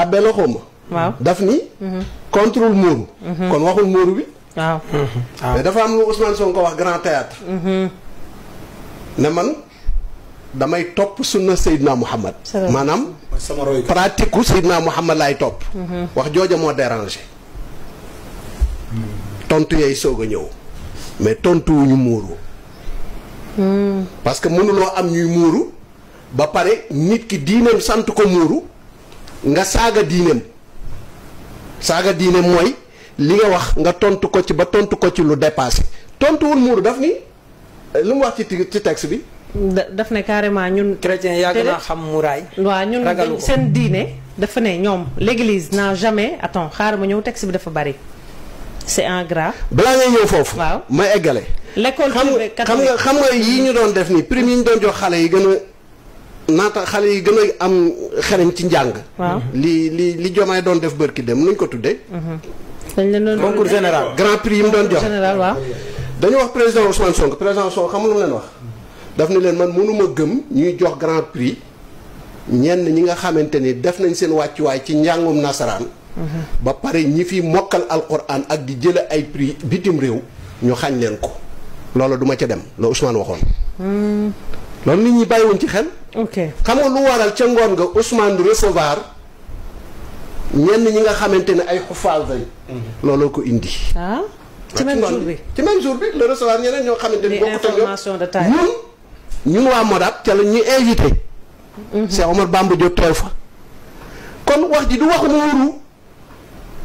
labbe la xawma waaw daf ni contrôle muuru kon waxul muuru bi waaw mais dafa am lu Ousmane Sonko wax grand théâtre ne man damay topp sunna Seydina Muhammad maanaam pratique ku Seydina Muhammad laay topp wax jooja moo dérangé tontu yooyu soog a ñëw mais tontu wu ñu muuru parce que mënuloo am ñuy muuru ba pare nit ki diineem sant ko muuru nga saaga diineem mooy li nga wax nga tontu ko ci ba tontu ko ci lu dépassé tontuwul muuru daf ni lu mu wax ci texte bi. daf ne carrément ñun. chrétien yàgg naa xam muraay. waaw ñun seen diine dafa ne ñoom l'église n'a jamais attends xaaral ma ñëw texte bi dafa bari. c'est en gras. balaa ngay ñëw foofu. waaw ma eggale. l'école privée catholique xam nga yii ñu doon def nii prime yi ñu doon jox xale yi gën a naata xale yi gën a am xereñ ci njàng. waaw li Diomaye doon def bërki dem nuñ ko tuddee. dañ leen doon concours général. grand prix yi mu doon jox général waaw. dañu wax président Ousmane Sonko président Sonko xam nga lu mu leen wax. daf ni leen man mënuma gëm ñuy jox grand prix ñenn ñi nga xamante ni def nañ seen wàccuwaay ci njàngum nasaraan. ba pare ñi fi mokkal alquran ak di jële ay prix bitim réew ñu xañ leen ko loolu duma ca dem la Ousmane waxoon. loolu nit ñi bàyyiwuñ ci xel. ok xam nga lu waral ca ngoon nga Ousmane recevoir ñenn ñi nga xamante ne ay xufaal lañ. looloo ko indi. ah ci même jour bi ci même jour bi le recevoir ñeneen ñoo xamante ni bokkut ak information de taille. ñun waa Modap ca la ñuy invité. Cheikh Omar Bamba Diop teew fa. kon wax ji du waxu muuru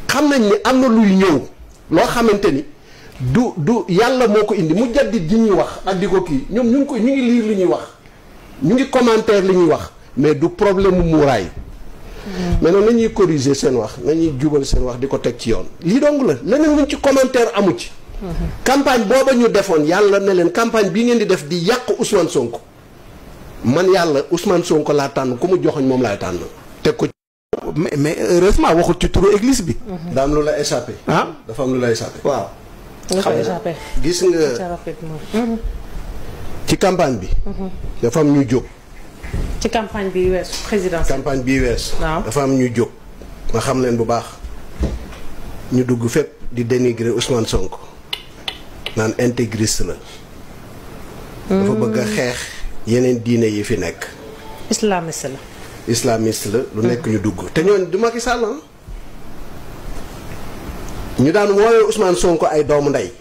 xam nañ ni am na luy ñëw loo xamante ni du yàlla moo ko indi mu jaddit ji ñuy wax ak di ko kii ñoom ñu ngi liir li ñuy wax ñu ngi commentaire li ñuy wax mais du problème mu muuraay. mais nag nañuy corriger seen wax nañuy jubal seen wax di ko teg ci yoon lii dong la leneen luñ ci commentaire amu ci. campagne booba ñu defoon yàlla ne leen campagne bii ngeen di def di yàq Ousmane Sonko man yàlla Ousmane Sonko laa tànn ku mu joxoñ moom laay tànn teg ko. mais heureusement waxut ci turu église bi. daa am lu la échappé. ah dafa am lu la échappé. waaw. xam nga gis nga ci campagne bi. dafa am ñu jóg. ci campagne bi weesu présidentielle. campagne bii weesu. waaw dafa am ñu jóg. nga xam leen bu baax ñu dugg fépp di dénigrer Ousmane Sonko naan intégriste la. dafa bëgg a xeex yeneen diine yi fi nekk. islamiste la. islamiste la lu nekk ñu dugg te ñooñu du Macky Sall ñu daan woowee Ousmane Sonko ay doomu ndey.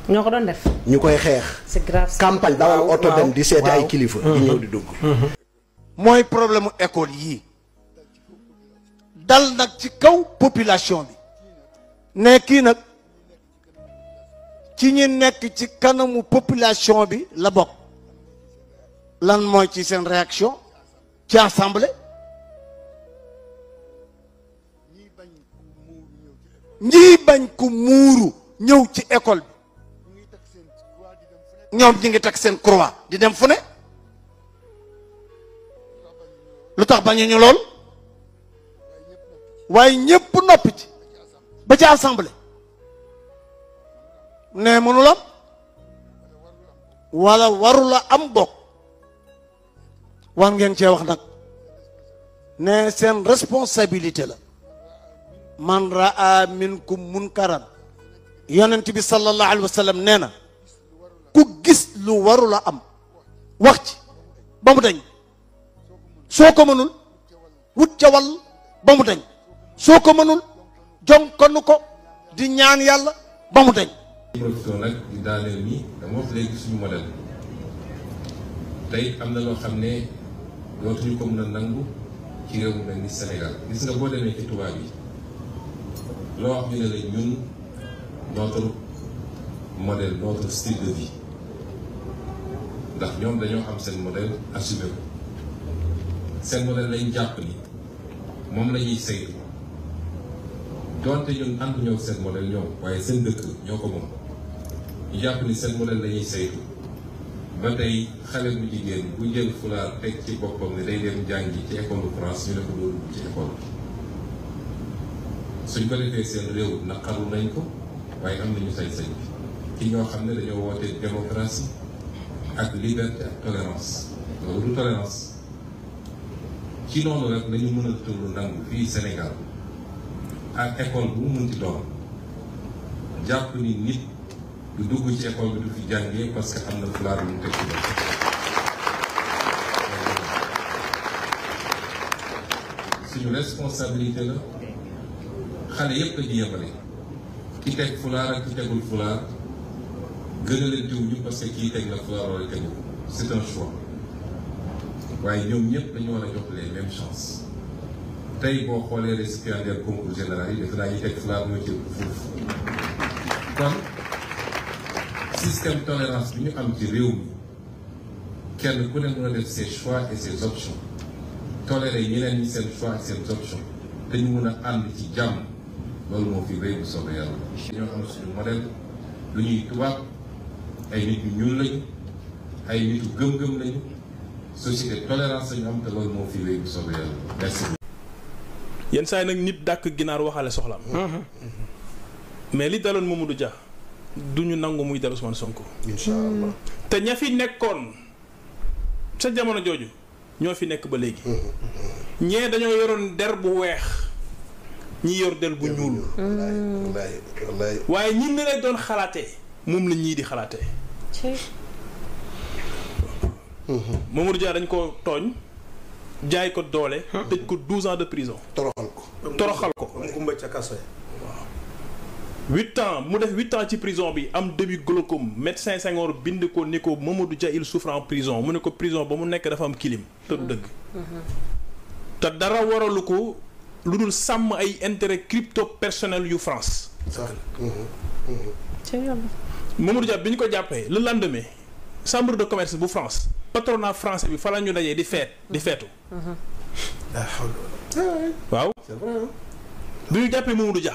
ñoo ko doon def. ñu koy xeex. c'est grave campagne dawal oto dem di seeti ay kilifa. di ñëw di dugg. mooy problème mu école yii dal nag ci kaw population bi ne kii nag ci ñi nekk ci kanamu population bi la bokk lan mooy ci seen réaction ci assemblée ñii bañ ku muuru ñëw ci école bi ñoom ñi ngi teg seen croix di dem fu ne lu tax bañu ñu lool waaye ñépp noppi ci ba ci assemblée ne mënul am wala warula am bokk war ngeen cee wax nag ne seen responsabilité la man raa minkum munkaran yonent bi sallallahu alayhi wa sallam nee na ku gis lu warula am wax ci ba mu dañ soo ko mënul wut ca wàll ba mu dañ soo ko mënul jonkonu ko di ñaan yàlla ba mu dañ. professeur nag di daaneel nii dama wax léegi suñu modèle tey am na loo xam ne dootuñu ko mën a nangu ci réew mu mel ni Sénégal gis nga boo demee ci tubaab yi loo wax ñu ne la ñun notre modèle notre style de vie ndax ñoom dañoo am seen modèle assumé ko seen modèle lañ jàpp ni moom la ñuy saytu doonte ñun ànduñoo seen modèle ñoom waaye seen dëkk ñoo ko moom ñu jàpp ni seen modèle la ñuy saytu ba tey xale bu jigéen bu jël fulaar teg ci boppam ne day dem jàngi ci école de France ñu ne ko loolu ci école suñ ko defee seen réew naqaru nañ ko waaye am nañu sañ-sañ bi ci ñoo xam ne dañoo woote démocratie ak liberté ak tolérance loolu du tolérance ci noonu rek nañu mën a tëru nangu fii Sénégal ak école bu mu munti doon jàpp ni nit du dugg ci école bi du fi jàngee parce que am na fulaar bu mu teg ci bopp. suñu responsabilité la xale yépp dañuy yemale ki teg fulaar ak ki tegul fulaar gënalantewuñu parce que kii teg na fulaar wala tegu c'est un choix waaye ñoom ñëpp dañu war a jox les mêmes chances tey boo xoolee récipiendaire concours général yi defe naa ñuy teg fulaar ñoo ci foofu kon système tolérance bi ñu am ci réew mi kenn ku ne mën a def ses choix et ses options tolérer ñeneen ñi seen choix et seen options te ñu mën a ànd ci jàmm loolu moo fi réew bu soobee yàlla. dañoo am suñu modèle lu ñuy tubaab ay nit ñu ñuul lañu ay nitu gëm-gëm lañu société tolérance lañu am te loolu moo fi réew bu soobee yàlla. merci. yenn saa yi nag nit dàkk ginaar waxaale soxlaam. mais li daloon Mamadou Dia du ñu nangu muy dal Ousmane Sonko. incha allah te ña fi nekkoon sa jamono jooju ñoo fi nekk ba léegi. ñee dañoo yoroon der bu weex ñi yor der bu ñuul. wallaay waaye ñi ne lay doon xalaatee moom la ñii di xalaatee. Mamadou Dia dañ ko tooñ jaay ko doole. tëj ko 12 ans de prison. toroxal ko. kumba ca kaso 8 ans mu def 8 ans ci prison bi am début glaucome médecin Senghor bind ko ni ko Mamadou Dia il souffre en prison mu ne ko prison ba mu nekk dafa am kilim te du dëgg. te dara waralu ko lu dul sàmm ay intérêt crypto personnel yu France. Mamadou Dia bi ñu ko jàppee le lendemain chambre de commerce bu France patronat français bi fa la ñu dajee di feetu. waaw. c'est vrai. bi ñu jàppee Mamadou Dia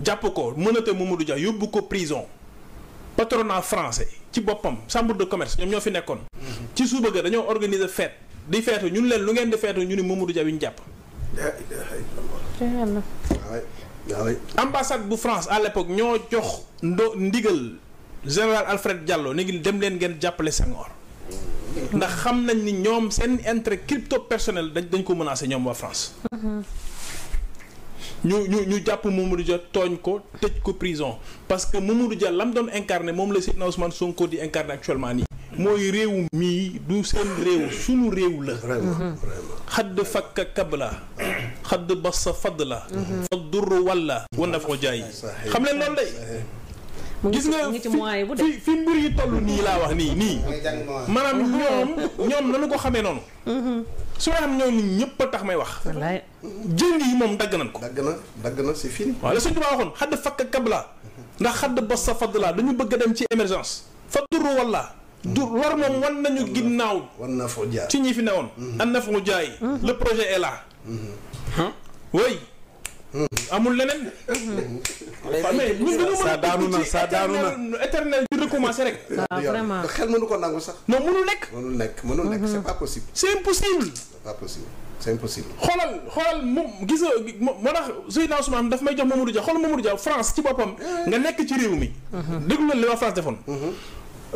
jàpp ko mënate Mamadou Dia yóbbu ko prison patronat français ci boppam chambre de commerce ñoom ñoo fi nekkoon. ci suba ga dañoo organiser fête di feetu ñun leen lu ngeen di feetu ñu ni Mamadou Dia bi ñu jàpp. ambassade bu France à l'époque ñoo jox ndigal général Alfred Diallo ni ngi dem leen ngeen jàppale Senghor ndax xam nañ ni ñoom seen intérêt crypto personnel dañ ko menacé ñoom waa France. ñu jàpp Mamadou Dia tooñ ko tëj ko prison parce que Mamadou Dia lam doon incarné moom la Seydina Ousmane Sonko di incarné actuellement nii. mooy réew mii du seen réew sunu réew la. vraiment. xadd fakka kabla xadd bassa fadla fa durru walla wana foo jaay xam leen loolu day gis nga fi mbir yi toll nii laa wax nii maanaam ñoom nanu ko xamee noonu su ma xam ñoom ni ñëpp a tax may wax jëng yi moom dagg nañ ko dagg na c'est fini waaw la suñu tubaab waxoon xadd fakka kabla ndax xadd bassa fadla dañu bëgg a dem ci émergence fa durru walla lor moom wan nañu ginnaaw ci ñi fi newoon an na fa mu jaay le projet est là oui amul leneen mais ñun dañu mën a saa daanu na éternel di recommencer rek vraiment xel mënu ko nangu sax non mënul nekk c'est pas possible c'est impossible c'est impossible xoolal moom gis nga moo tax Seydina Ousmane daf may jox Mamadou Dia xoolal Mamadou Dia France ci boppam nga nekk ci réew mi déglu la li waa France defoon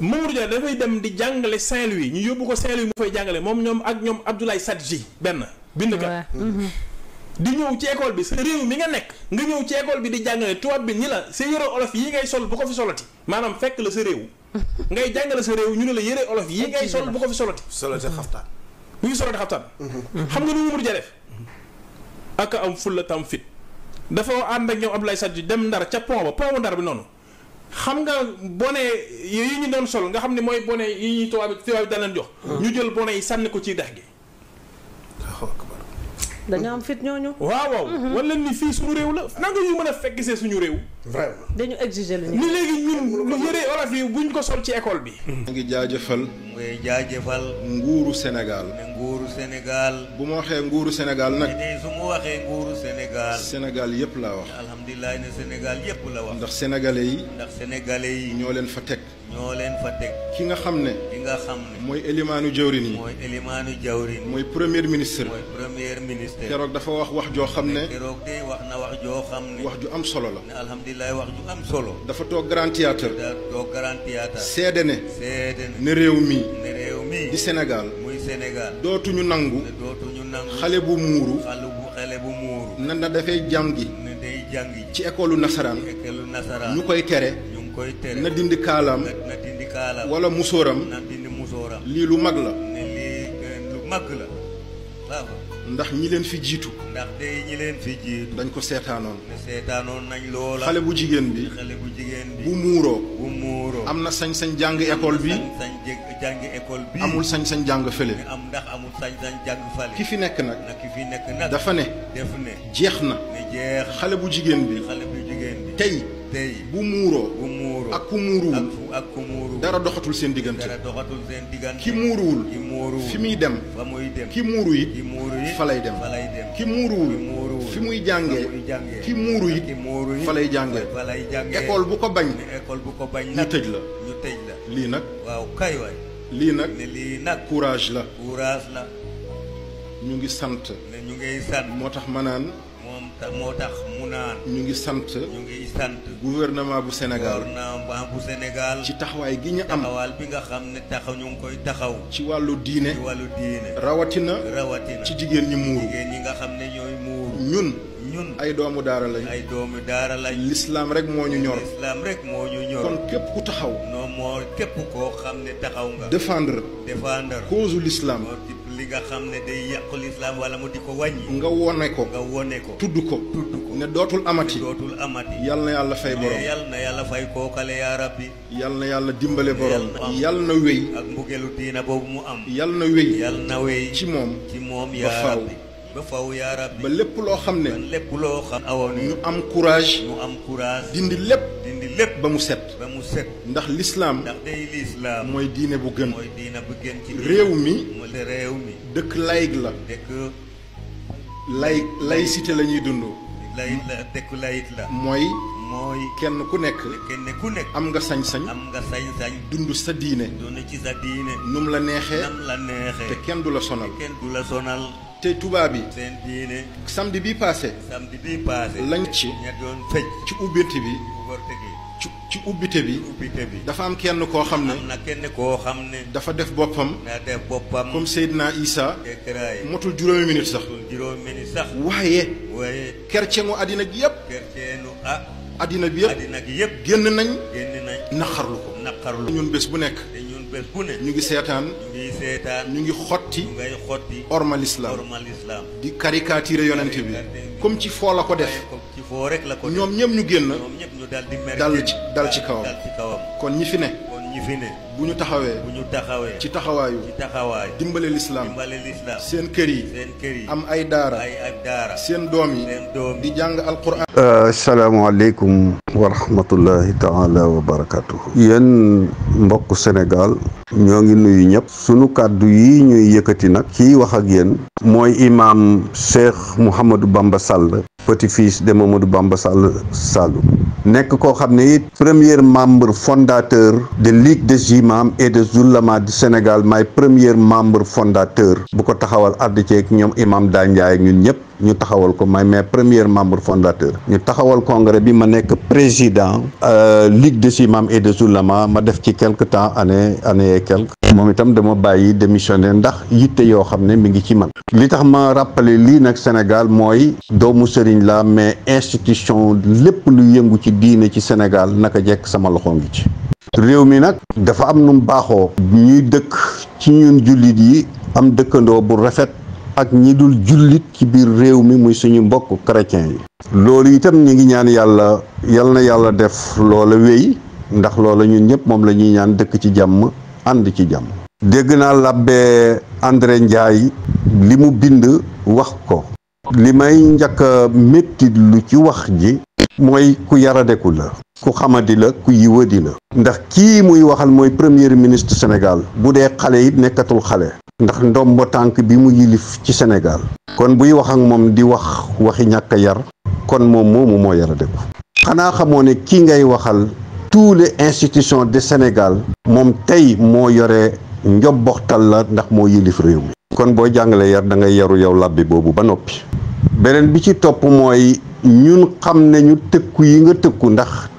Mamadou Dia dafay dem di jàngale Saint-Louis ñu yóbbu ko Saint-Louis mu fay jàngale moom ñoom Abdoulaye Sadji benn bindkat di ñëw ci école bi sa réew mi nga nekk nga ñëw ci école bi di jàngale tubaab bi ñi la sa yëre olof yi ngay sol bu ko fi solati maanaam fekk la sa réew ngay jàngale sa réew ñu ne la yëre olof yi ngay sol bu ko fi solati xaftaan bu ngi solati xaftaan xam nga nu Mamadou Dia def ak am fulla tam fit dafa ànd ak ñoom Abdoulaye Sadji dem Ndar ca pont ba Ndar bi noonu xam nga bonnet yi ñu doon sol nga xam ne mooy bonnet yi ñuy tubaab bi da leen jox ñu jël bonnet yi sànni ko ci dex gi dañoo am fit ñooñu. waaw wala ni fii suñu réew la nanga ñu mën a fekk see suñu réew vraiment dañu exiger lu ñu ni léegi ñun lu yëre olof yi buñ ko sol ci école bi ngi jaajëfal muy jaajëfal nguuru Sénégal nguuru Sénégal bu ma waxee nguuru Sénégal nag ne su mu waxee nguuru Sénégal Sénégal yëpp laa wax alhamdulilah ne Sénégal yëpp la wax ndax sénégalais yi ñoo leen fa teg ki nga xam ne mooy élimaanu jawrin yi mooy premier ministre keroog dafa wax joo xam ne keroog de wax na wax joo xam ne wax ju am solo la ne alhamdulilah wax ju am solo dafa toog grand théâtre seede ne réew mi di Sénégal muy Sénégal dootuñu nangu xale bu muuru xale bu muuru na dafay jàngi ne day jàngi ci école nasaraan ñu koy tere na dindi kaalaam na dindi kaalaam wala musóoram na dindi musóoram lii lu mag la ne lii lu mag la waaw ndax ñi leen fi jiitu ndax day ñi leen fi jiitu dañ ko seetaanoon ne seetaanoon nañ loola xale bu jigéen bi bu bu muuroo am na sañ-sañ jàng école bi jàngi école bi amul sañ-sañ jàng fële ndax amul sañ-sañ jàng fële ki fi nekk nag dafa ne jeex na xale bu jigéen bi tey bu muuroo ak ku muuruwul dara doxatul seen diggante ki muuruwul fi muy dem ki muuru it fa lay dem ki muuruwul fi muy jàngee ki muuru it fa lay jàngee école bu ko bañ ñu tëj la lii nag lii nag courage la ñu ngi sant moo tax ma naan ñu ngi sant gouvernement bu Sénégal ci taxawaay gi ñu am bi nga xam ne ñu ngi koy taxaw ci wàllu diine rawatina ci jigéen ñi muuru ñi nga xam ne ñooy muuru ñun ay doomu daara lañ l'islam rek moo ñu ñor kon képp ku taxaw képp koo xam ne taxaw nga défendre cause l'islam li nga xam ne day yàqu l'islam wala mu di ko wàññi nga wone ko tudd ko ne dootul amati yal na yàlla fay borom yal na yàlla fay kookale yaa rabbi yal na yàlla dimbale borom yal na wéy ak mbugelu diina boobu mu am yal na wéy ci moom yaa rabbi ba faw yaa rabbi ba lépp loo xam ne awoon ñu am courage dindi lépp ba mu set ndax l'islam day l'islam mooy diine bu gën ci réew mi dëkk laïc la laïcité la ñuy dund dëkk laïc la mooy kenn ku nekk am nga sañ-sañ dund sa diine num la neexee te kenn du la sonal te tubaab yi seen diine samedi bi passé lañ ci ci ubbite bi ci ubbite bi dafa am kenn koo xam ne dafa def boppam comme Seydina Isa motul juróomi minute sax waaye chrétien mu àddina gi yëpp àddina bi yëpp génn nañ naqarlu ko ñun bés bu nekk ñu ngi seetaan ñu ngi xotti orma l'islam di caricature yonent bi comme ci foo la ko def ñoom ñëpp ñu génn dal ci kawam kon ñi fi ne bu ñu taxawee ci taxawaayu dimbale l'islam seen kër yi am ay daara seen doom yi di jàng alquran. asalaamaaleykum wa rahmatullahi taala wa barakatuhu. yéen mbokk Sénégal ñoo ngi nuyu ñëpp. sunu kàddu yi ñuy yëkkati nag kii wax ak yéen mooy imam Cheikh Mouhamadou Bamba Sall, petit-fils de Mamadou Bamba Sall Saloum, nekk koo xam ne it premier membre fondateur de Ligue des imams et des oulémas du Sénégal, may premier membre fondateur bu ko taxawal àdd ceeg ñoom imam Da Ndiaye ñun ñëpp ñu taxawal ko may mais premier membre fondateur ñu taxawal congrès bi ma nekk président Ligue des imams et des oulémas ma def ci quelque temps année et quelque moom itam dama bàyyi démissionné ndax yitte yoo xam ne mi ngi ci man. li tax ma rappelé lii nag Sénégal mooy doomu sëriñ la mais institution lépp lu yëngu ci diine ci Sénégal naka jekk sama loxo ngi ci. réew mi nag dafa am nu baaxoo ñuy dëkk ci ñun jullit yi am dëkkandoo bu rafet ak ñi dul jullit ci biir réew mi muy suñu mbokk chrétien yi. loolu itam ñu ngi ñaan yàlla yal na yàlla def loola wéy ndax loola ñun ñëpp moom la ñuy ñaan dëkk ci jàmm ànd ci jàmm. dégg naa l'abbé André Ndiaye li mu bind wax ko. li may njëkk a métti lu ci wax ji mooy ku yaradeku la, ku xamadi la, ku yiwadi la. ndax kii muy waxal mooy premier ministre Sénégal bu dee xale it nekkatul xale. ndax ndombo tànk bi mu yilif ci Sénégal. kon buy wax ak moom di wax waxi ñàkk a yar kon moom moomu moo yaradeku. xanaa xamoo ne kii ngay waxal tous les institutions de Sénégal moom tey moo yore njobboxtal la ndax moo yilif réew mi. kon boo jàngalee yar da ngay yaru yow labbi boobu ba noppi. beneen bi ci topp mooy ñun xam nañu tëkku yi nga tëkku ndax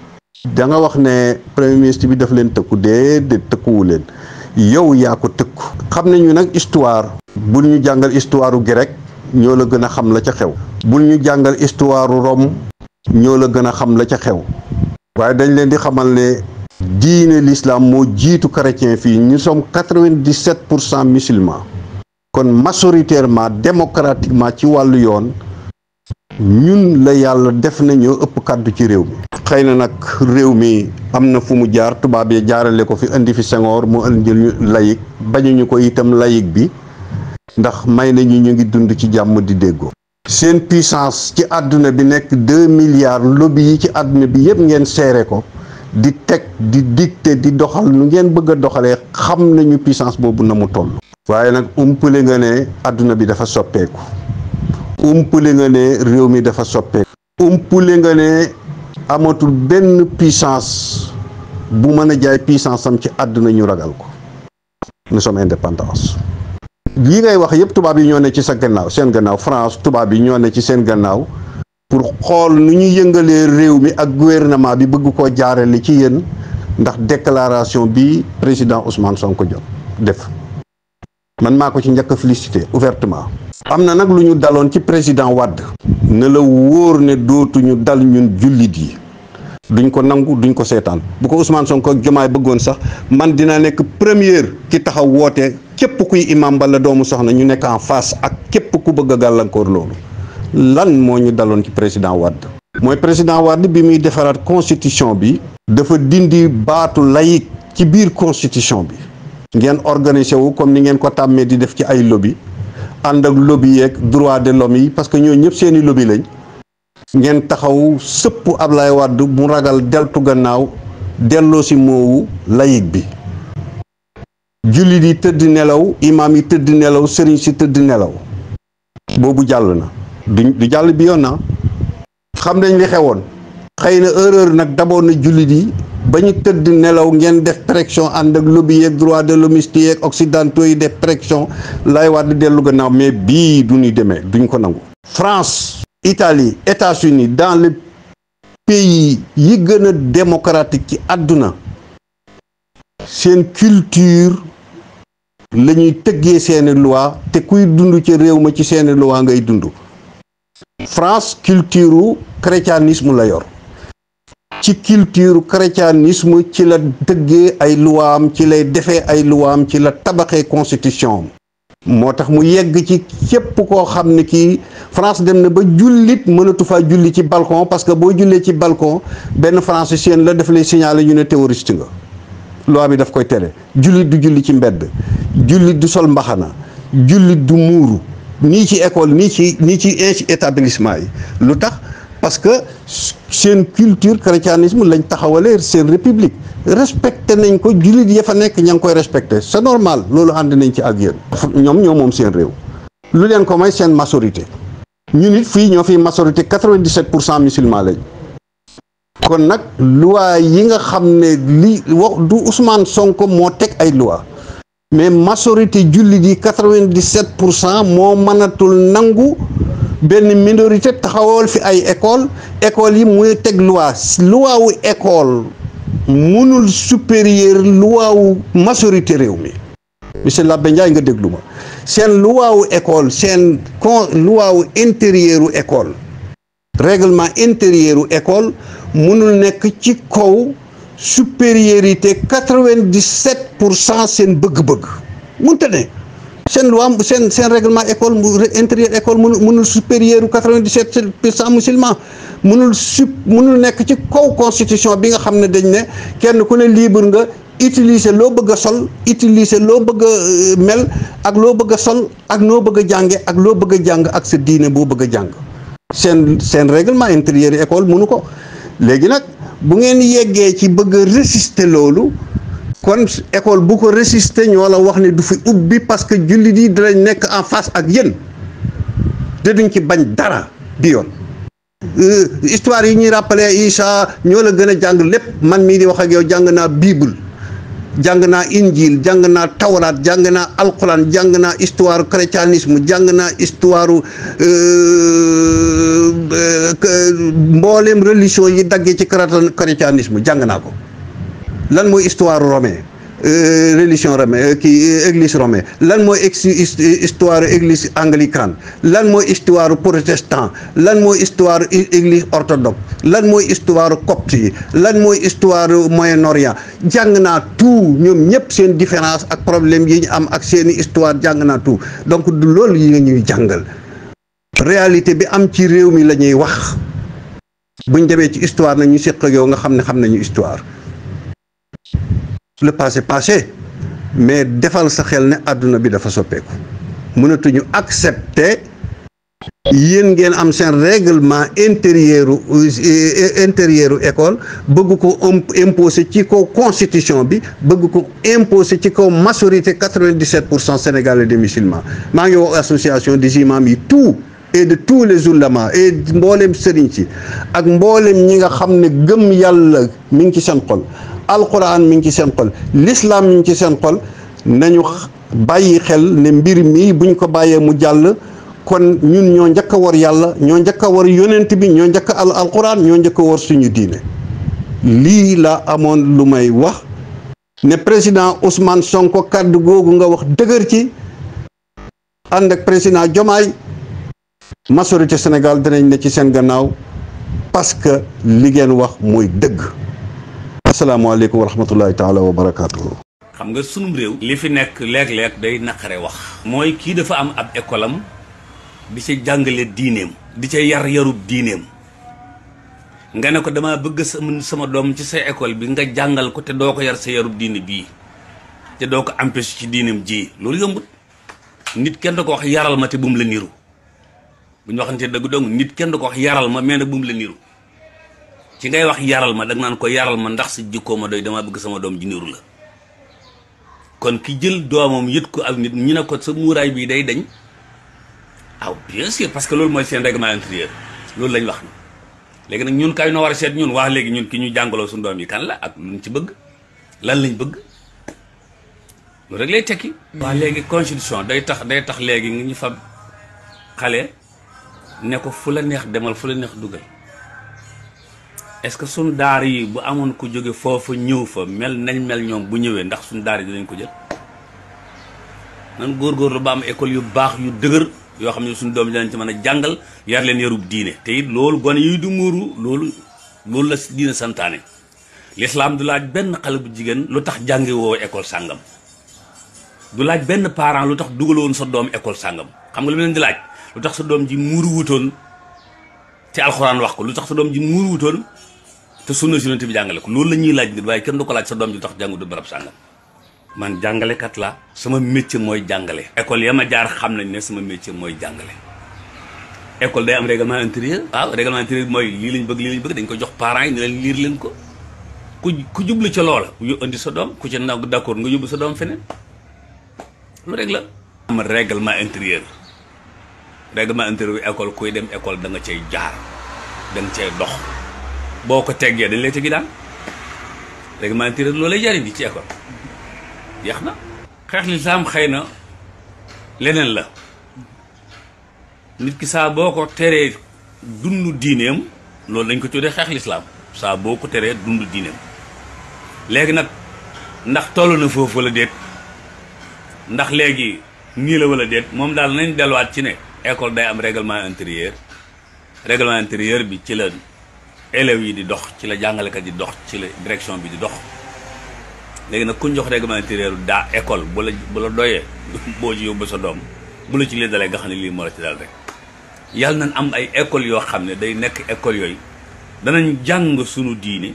da nga wax ne premier ministre bi daf leen tëkku déedéet tëkkuwu leen yow yaa ko tëkku. xam nañu nag histoire bul ñu jàngal histoire grec ñoo la gën a xam la ca xew bul ñu jàngal histoire Rome ñoo la gën a xam la ca xew waaye dañ leen di xamal ne diine l'islam moo jiitu chrétien fii ñu sommes 97% musulmans kon majoritairement démocratiquement ci wàllu yoon ñun la yàlla def na ñoo ëpp kàddu ci réew mi xëy na nag réew mi am na fu mu jaar tubaab yi jaarale ko fi indi fi Senghor mu indi ñu laïc bañuñu ko itam laïc bi ndax may nañu ñu ngi dund ci jàmm di déggoo seen puissance ci àdduna bi nekk 2 milliards lobby yi ci àdduna bi yëpp ngeen seere ko di teg di dicter di doxal nu ngeen bëgg a doxalee xam nañu puissance boobu na mu toll waaye nag umpale nga ne àdduna bi dafa soppeeku umpale nga ne réew mi dafa soppeeku umpale nga ne amatul benn puissance bu mën a jaay puissance am ci àdduna ñu ragal ko nous sommes indépendants lii ngay wax yëpp tubaab yi ñoo ne ci sa gannaaw seen gannaaw France tubaab yi ñoo ne ci seen gannaaw pour xool nu ñu yëngalee réew mi ak gouvernement bi bëgg koo jaarale ci yéen ndax déclaration bi président Ousmane Sonko jot def man maa ko ci njëkk a félicité ouvertement am na nag lu ñu daloon ci président Wade ne la wóor ne dootuñu dal ñun jullit yi duñ ko nangu duñ ko seetaan bu ko Ousmane Sonko ak Diomaye bëggoon sax man dina nekk première ki taxaw woote képp kuy imam bala doomu soxna ñu nekk en face ak képp ku bëgg a gàllankoor loolu lan moo ñu daloon ci président Wade mooy président Wade bi muy defaraat constitution bi dafa dindi baatu laïc ci biir constitution bi ngeen organisé wu comme ni ngeen ko tàmmee di def ci ay lobby ànd ak lobby yeeg droit de l'homme yi parce que ñoo ñëpp seeni lobby lañ ngeen taxaw sëpp Ablaye Wade mu ragal deltu gannaaw delloo si moowu laïc bi jullit yi tëdd nelaw imaam yi tëdd nelaw sëriñ si tëdd nelaw boobu jàll na du jàll bi yoon na xam nañ li xewoon xëy na erreur nag daboon na jullit yi ba ñu tëdd nelaw ngeen def pression ànd ak lobby yeeg droit de l'homme yeeg occidentaux yi def pression lay Wade dellu gannaaw mais bii du ñu demee duñ ko nangu France Italie États-Unis dans les pays yi gën a démocratique ci àdduna seen culture la ñuy tëggee seeni loi te kuy dund ci réew ma ci seeni loi ngay dund France culture chrétianisme la yor ci culture chrétianisme ci la tëggee ay luwaam ci lay defee ay luwaam ci la tabaxee constitution moo tax mu yegg ci képp koo xam ne kii France dem na ba jullit mënatu faa julli ci balcon parce que boo jullee ci balcon benn franciscain la daf lay signaler ñu ne terroriste nga loi bi daf koy tere jullit du julli ci mbedd jullit du sol mbaxana jullit du muuru nii ci école nii ci établissement yi lu tax parce que seen culture chrétianisme lañ taxawalee seen république respecté nañ ko jullit ya fa nekk ña ngi koy respecté c'est normal loolu ànd nañ ci ak yéen ñoom ñoo moom seen réew lu leen ko may seen majorité ñu nit fii ñoo fi majorité 97% musulman lañ kon nag loi yi nga xam ne li wax du Ousmane Sonko moo teg ay loi mais majorité jullit yi 97% moo mënatul nangu benn minorité taxawal fi ay école yi muy teg loi wu école mënul supérieur loi wu majorité réew mi monsieur Labbe Ndiaye nga déglu ma seen loi wu école seen loi wu intérieur u école règlement intérieur u école mënul nekk ci kaw supériorité 97% seen bëgg-bëgg mënta ne seen loi seen règlement école intérieur école mënul supérieur u 97% musulman mënul nekk ci kaw constitution bi nga xam ne dañ ne kenn ku ne libre nga utiliser loo bëgg a sol utiliser loo bëgg a mel ak loo bëgg a sol ak noo bëgg a jànge ak loo bëgg a jàng ak sa diine boo bëgg a jàng seen règlement intérieur école mënu ko léegi nag bu ngeen yeggee ci bëgg a résister loolu kon école bu ko résister ñoo la wax ne du fi ubbi parce que jullit yi dinañ nekk en face ak yéen te duñ ci bañ dara bi yoon histoire yi ñuy rappelé Isa ñoo la gën a jàng lépp man mii di wax ak yow jàng naa Bible jàng naa Injil jàng naa Tawraat jàng naa Alxuraan jàng naa histoire chrétianisme jàng naa histoire mbooleem religion yi daggee ci chrétianisme jàng naa ko lan mooy histoire romain religion romaine kii église romaine lan mooy histoire église anglicane lan mooy histoire protestant lan mooy histoire église orthodoxe lan mooy histoire copte yi lan mooy histoire Moyen-Orient jàng naa tout ñoom ñëpp seen différence ak problème yi ñu am ak seeni histoire jàng naa tout donc du loolu yi nga ñuy jàngal réalité bi am ci réew mi la ñuy wax buñ demee ci histoire nag ñu seq ak yow nga xam ne xam nañu histoire le passé mais defal sa xel ne àdduna bi dafa soppeeku mënatuñu accepter yéen ngeen am seen règlement intérieur école bëgg ko imposer ci kaw constitution bi bëgg ko imposer ci kaw majorité 97% sénégalais des musulmans maa ngi wax association des imams yi tout et de tous les oulémas et mboolem sëriñ si ak mboolem ñi nga xam ne gëm yàlla mi ngi ci seen xol alquran mi ngi ci seen xol l'islam mi ngi ci seen xol nañu bàyyi xel ne mbir mi buñ ko bàyyee mu jàll kon ñun ñoo njëkk a war yàlla ñoo njëkk a war yonent bi ñoo njëkk a alquran ñoo njëkk a war suñu diine lii la amoon lu may wax ne président Ousmane Sonko kàddu googu nga wax dëgër ci ànd ak président Diomaye majorité Sénégal dinañ ne ci seen gannaaw parce que li ngeen wax mooy dëgg. asalaamaaleykum wa rahmatullahi taala wa barakaatuhu. xam nga sunum réew. li fi nekk léeg-léeg day naqare wax. mooy kii dafa am ab école am di ca jàngale diineem. di ca yarub diineem. nga ne ko dama bëgg sama doom ci sa école bi nga jàngal ko te doo ko yar sa yarub diine bii te doo ko empêché ci diineem ji loolu yombut. nit kenn da ko wax yaral ma te bu mu la niru. bu ñu waxante dëgg dong nit kenn du ko wax yaral ma mais nag bu mu la niru ci ngay wax yaral ma dag naan ko yaral ma ndax sa jikkoo ma doy dama bëgg sama doom ji niru la kon ki jël doomam yët ko ak nit ñi ne ko sa muuraay bii day dañ aw bien sûr parce que loolu mooy seen règlement intérieur loolu lañ wax ni léegi nag ñun kay noo war a seet ñun wax léegi ñun ki ñu jàngaloo suñu doom yi kan la ak luñ ci bëgg lan lañ bëgg loolu rek lay tekki wax léegi constitution day tax léegi nga ñu fab xale ne ko fu la neex demal fu la neex dugal est-ce que suñu daar yi bu amoon ku jóge foofa ñëw fa mel nañ mel ñoom bu ñëwee ndax suñu daar yi dinañ ko jël nan góorgóorlu ba am école yu baax yu dëgër yoo xam ne suñu doom dinañ ci mën a jàngal yar leen yarub diine te it loolu gone yuy du muuru loolu la diine santaane l'islam du laaj benn xale bu jigéen lu tax jàngi woo école sàngam du laaj benn parent lu tax dugaloon sa doom école sàngam xam nga lu leen di laaj lu tax sa doom ji muuru wutoon te alxuraan wax ko lu tax sa doom ji muuru wutoon te sunna si yonent bi jàngale ko loolu la ñuy laaj nit waaye kenn du ko laaj sa doom ji lu tax jàngu du barab sàngam man jàngalekat la sama métier mooy jàngale école ya ma jaar xam nañ ne sama métier mooy jàngale école day am règlement intérieur waaw règlement intérieur mooy lii lañ bëgg dañ ko jox parents yi ne leen liir leen ko ku jublu ca loola yu indi sa doom ku ci nag d'accord nga yóbbu sa doom feneen lu rek la am règlement intérieur école kuy dem école da nga cay jaar da nga cay dox boo ko teggee dañ lay teggi daan règlement intérieur loolu lay jariñ di ci école yeex na xeex lislaam xëy na leneen la nit ki saa boo ko teree dund diineem loolu dañ ko tuddee xeex lislaam saa boo ko teree dund diineem léegi nag ndax toll na foofu wala déet ndax léegi nii la wala déet moom daal nañ delluwaat ci ne école day am règlement intérieur bi ci la élèves yi di dox ci la jàngalekat di dox ci la direction bi di dox léegi nag kuñ jox règlement intérieur daa école bu la doyee boo ci yóbbu sa doom bu la ci lee dalee nga xam ne lii moo la ci dal rek yàlla nañ am ay école yoo xam ne day nekk école yooyu danañ jàng sunu diini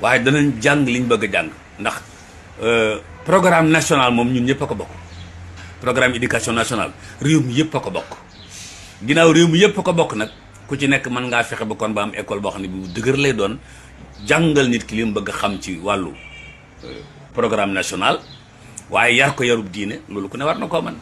waaye danañ jàng liñ bëgg a jàng ndax programme national moom ñun ñëpp a ko bokk programme éducation nationale réew mi yëpp a ko bokk ginnaaw réew mi yëpp a ko bokk nag ku ci nekk mën ngaa fexe ba kon ba am école boo xam ne bu dëgër lay doon jàngal nit ki li mu bëgg a xam ci wàllu programme national waaye yar ko yarub diine loolu ku ne war na koo mën